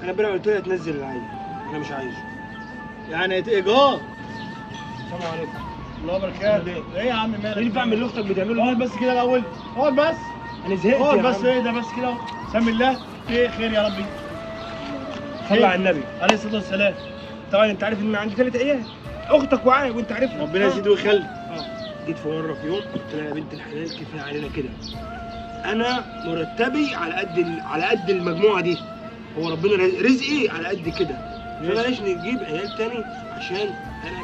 انا امبارح قلت لها تنزل العيل، انا مش عايزه. يعني ايجار. السلام عليكم. الله وبركاته. ايه يا عم مالك؟ ايه بعمل لاختك بتعمله؟ اقعد بس كده الاول، اقعد بس. انا زهقت. اقعد بس، ايه ده بس كده؟ سمي الله. ايه خير يا ربي؟ صلى على النبي عليه الصلاة والسلام. طبعا انت عارف ان عندي 3 عيال، اختك وعاية وانت عارفها. ربنا يزيد ويخلي. جيت في مرة في يوم قلت لها يا بنت الحلال كفاية علينا كده، انا مرتبي على قد على قد المجموعة دي، هو ربنا رزقي على قد كده، فبلاش نجيب عيال تاني عشان انا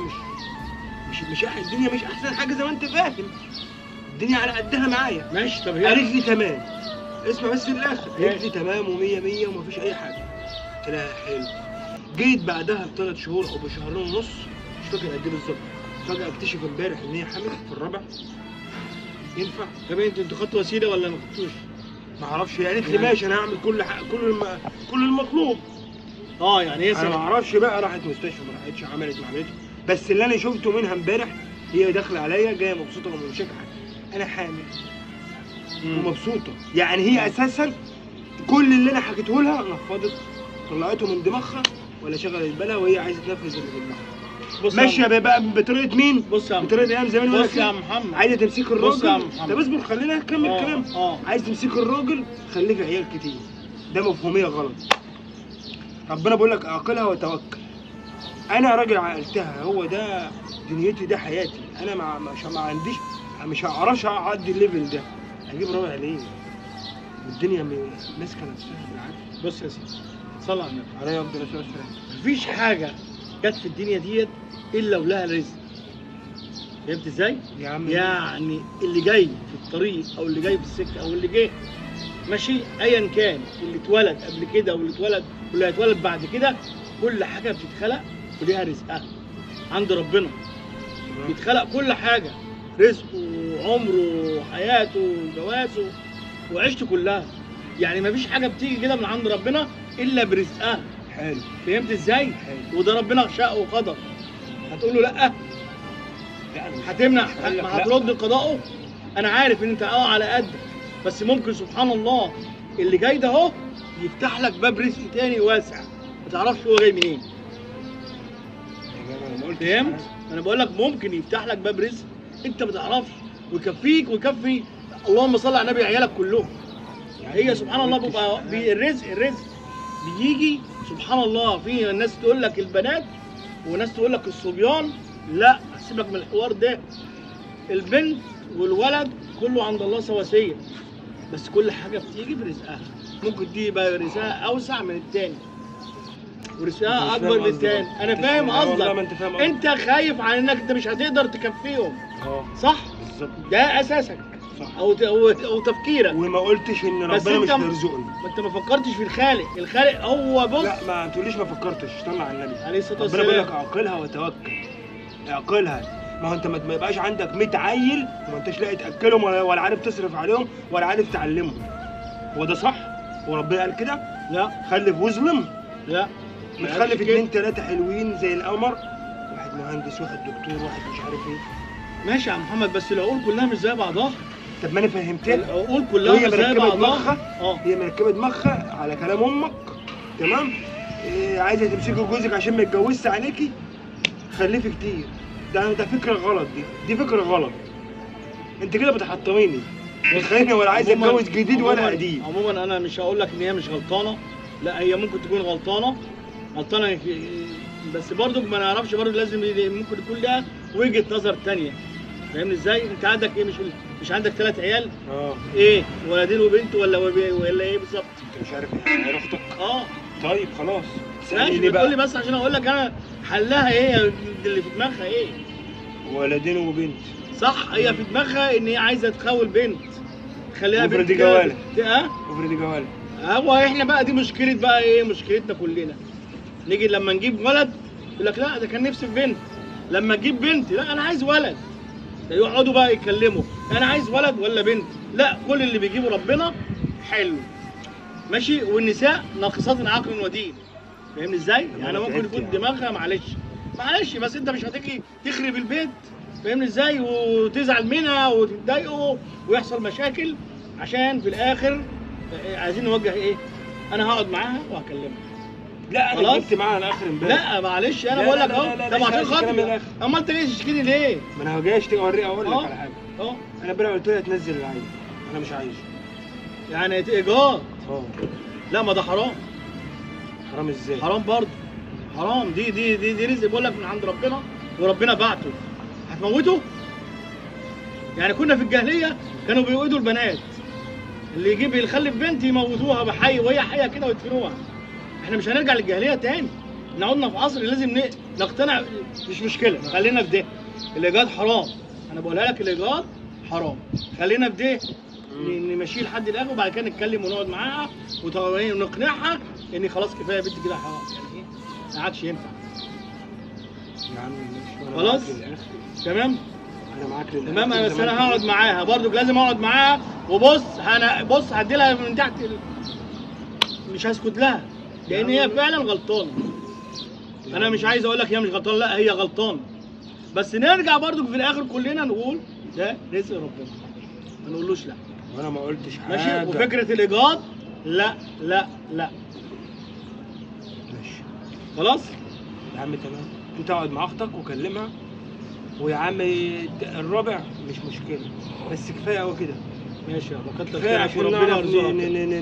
مش الدنيا مش احسن حاجة زي ما انت فاهم، الدنيا على قدها معايا. ماشي. طب هي قالت لي تمام، اسمع بس للاخر، قالت لي تمام و100 100 ومفيش اي حاجة. قلت لها حلو. جيت بعدها ب3 شهور او بشهرين ونص، مش فاكر قد ايه بالظبط، فجأة اكتشف امبارح ان هي حامل في الرابع. ينفع؟ طب انتوا خدتوا وسيلة ولا ما خدتوش؟ ما اعرفش. هي قالت لي ماشي انا هعمل كل كل المطلوب. يعني ايه؟ انا ما اعرفش بقى، راحت مستشفى ما راحتش، عملت ما عملتش، بس اللي انا شفته منها امبارح هي داخله عليا جاية مبسوطة ومشكحه، انا حامل ومبسوطة. يعني هي اساسا كل اللي انا حكيته لها نفضت، طلعته من دماغها ولا شغلت بالها، وهي عايزه تنفذ اللي في دماغها. ماشية بقى بطريقة مين؟ بص يا عم، بطريقة ايام زمان. بص يا عم محمد، عايزه تمسك الراجل. بص يا عم محمد، طب اصبر خلينا نكمل كلام. عايز تمسك الراجل خليه في عيال كتير، ده مفهوميه غلط. ربنا بيقول لك اعقلها وتوكل. انا راجل عقلتها، هو ده دنيتي، ده حياتي، انا ما عنديش، مش هعرفش اعدي ال level ده. اجيب رابع ليه؟ والدنيا ماسكه نفسها بالعافية. بص يا سيدي، صلى على النبي عليه افضل الصلاة والسلام. مفيش حاجة جت في الدنيا ديت الا ولها رزق. فهمت ازاي؟ يا عم يعني اللي جاي في الطريق او اللي جاي في السكة او اللي جه ماشي ايا كان، اللي اتولد قبل كده واللي اتولد واللي هيتولد بعد كده، كل حاجة بتتخلق وليها رزقها عند ربنا. بيتخلق كل حاجة، رزقه وعمره وحياته وجوازه وعيشته كلها. يعني مفيش حاجة بتيجي كده من عند ربنا الا برزقها. حلو. فهمت ازاي؟ حلو. وده ربنا شاء وقدر. هتقول له لا؟ هتمنع؟ هترد قضاءه؟ انا عارف ان انت على قدك، بس ممكن سبحان الله اللي جاي ده اهو يفتح لك باب رزق تاني واسع ما تعرفش هو جاي منين. فهمت؟ انا بقول لك ممكن يفتح لك باب رزق انت ما تعرفش، ويكفيك ويكفي اللهم صل على النبي عيالك كلهم. هي سبحان الله بيبقى الرزق بيجي سبحان الله. في ناس تقول لك البنات وناس تقول لك الصبيان، لا سيبك من الحوار ده، البنت والولد كله عند الله سواسية، بس كل حاجة بتيجي برزقها. ممكن دي يبقى رزقها اوسع من الثاني ورزقها اكبر من الثاني. انا فاهم قصدك، انت خايف على انك انت مش هتقدر تكفيهم. صح؟ بالظبط، ده اساسك. صح. او تفكيرك. وما قلتش ان ربنا مش هيرزقني. ما انت ما فكرتش في الخالق، الخالق هو بص. لا ما تقوليش ما فكرتش، صلى على النبي عليه الصلاة والسلام. ربنا بيقول لك اعقلها وتوكل. اعقلها، ما هو انت ما يبقاش عندك 100 عيل وما انتش لاقي تاكلهم ولا عارف تصرف عليهم ولا عارف تعلمهم. هو ده صح؟ هو ربنا قال كده؟ لا. خلف واظلم؟ لا. متخلف 2 3 حلوين زي القمر، واحد مهندس واحد دكتور واحد مش عارف ايه. ماشي يا عم محمد، بس العقول كلها مش زي بعضها. طب ما انا فهمتها، العقول كلها مش زي بعضها. هي مركبة دماغها على كلام امك، تمام؟ إيه، عايزه تمسكي جوزك عشان ما يتجوزش عليكي، خلفي كتير. ده فكرة غلط، دي فكرة غلط. انت كده بتحطميني، بتخليني ولا عايز اتجوز جديد ولا قديم. عموما انا مش هقول لك ان هي مش غلطانة، لا هي ممكن تكون غلطانة، بس برضو ما نعرفش، برضو لازم ممكن يكون لها وجهه نظر ثانية. فاهمني ازاي؟ انت عندك ايه؟ مش عندك 3 عيال؟ ايه، ولدين وبنت ولا ايه بالظبط؟ انت مش عارف ايه عيال اختك؟ طيب خلاص ماشي، بتقول لي بس عشان اقول لك انا حلها ايه، اللي في دماغها ايه؟ ولدين وبنت. صح، هي في دماغها ان هي عايزه تخول بنت، تخليها بنت. افرضي جواله. افرضي جواله. هو احنا بقى دي مشكلة بقى ايه؟ مشكلتنا كلنا. نيجي لما نجيب ولد يقول لك لا ده كان نفسي في بنت، لما تجيب بنت لا انا عايز ولد. يقعدوا بقى يتكلموا انا عايز ولد ولا بنت. لا، كل اللي بيجيبه ربنا حلو ماشي. والنساء ناقصات عقل ودين. فاهمني ازاي؟ يعني ممكن يكون دماغها معلش، بس انت مش هتيجي تخرب البيت، فاهمني ازاي؟ وتزعل منها وتتضايقوا ويحصل مشاكل، عشان في الاخر عايزين نوجه ايه؟ انا هقعد معاها وهكلمها. لا انا جبت معاها الاخر امبارح. لا معلش انا بقول لك اهو. طب عشان خاطري، امال انت جاي تشتكيني ليه؟ ما انا جاي اشتكي اوريك، اقول لك على حاجة. انا امبارح قلت لها تنزل العيل، انا مش عايزه. يعني ايجار؟ لا ما ده حرام. حرام ازاي؟ حرام برضه، حرام. دي دي دي دي رزق بقول لك من عند ربنا، وربنا بعته. هتموته؟ يعني كنا في الجاهلية كانوا بيوقدوا البنات، اللي يجيب يخلف بنت يموتوها بحي وهي حيه كده ويدفنوها. احنا مش هنرجع للجاهليه تاني، احنا قلنا في عصر لازم نقتنع. مش مشكلة، خلينا في ده. الايجار حرام، انا بقولها لك، الايجار حرام. خلينا في ده نمشيه لحد الاخر، وبعد كده نتكلم ونقعد معاها ونقنعها ان خلاص كفاية يا بنت كده حرام، يعني ايه ما عادش ينفع. يا عم ماشي، خلاص تمام، انا معاك للاخر. تمام، انا بس انا هقعد معاها برضو، لازم اقعد معاها. وبص انا بص هدي لها من تحت مش هسكت لها، لان هي فعلا غلطانة. انا مش عايز اقول لك هي مش غلطانة، لا هي غلطانة، بس نرجع برضو في الاخر كلنا نقول ده رزق ربنا، ما نقولوش لا. وانا ما قلتش حاجة. ماشي. وفكره الايجار لا لا لا. ماشي خلاص يا عم تمام. انت اقعد مع اختك وكلمها، ويا عم الرابع مش مشكلة، بس كفاية قوي كده. ماشي يا ابو، كتر خيرك، خيرك وربنا يرزقك،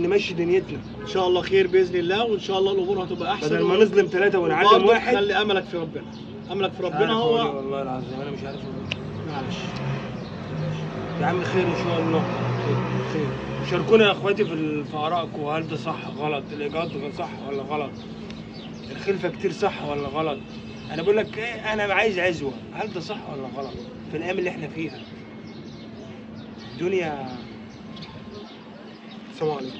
نمشي دنيتنا ان شاء الله خير باذن الله، وان شاء الله الامور هتبقى احسن، بدل ما نظلم 3 ونعلم 1. خلي املك في ربنا، املك في ربنا هو. والله العظيم انا مش عارف اقول. معلش يا عم، خير ان شاء الله، خير خير. شاركونا يا اخواتي في ارائكم، وهل ده صح غلط؟ الايجار صح ولا غلط؟ الخلفة كتير صح ولا غلط؟ انا بقول لك ايه، انا عايز عزوه، هل ده صح ولا غلط في الايام اللي احنا فيها؟ الدنيا. السلام عليكم.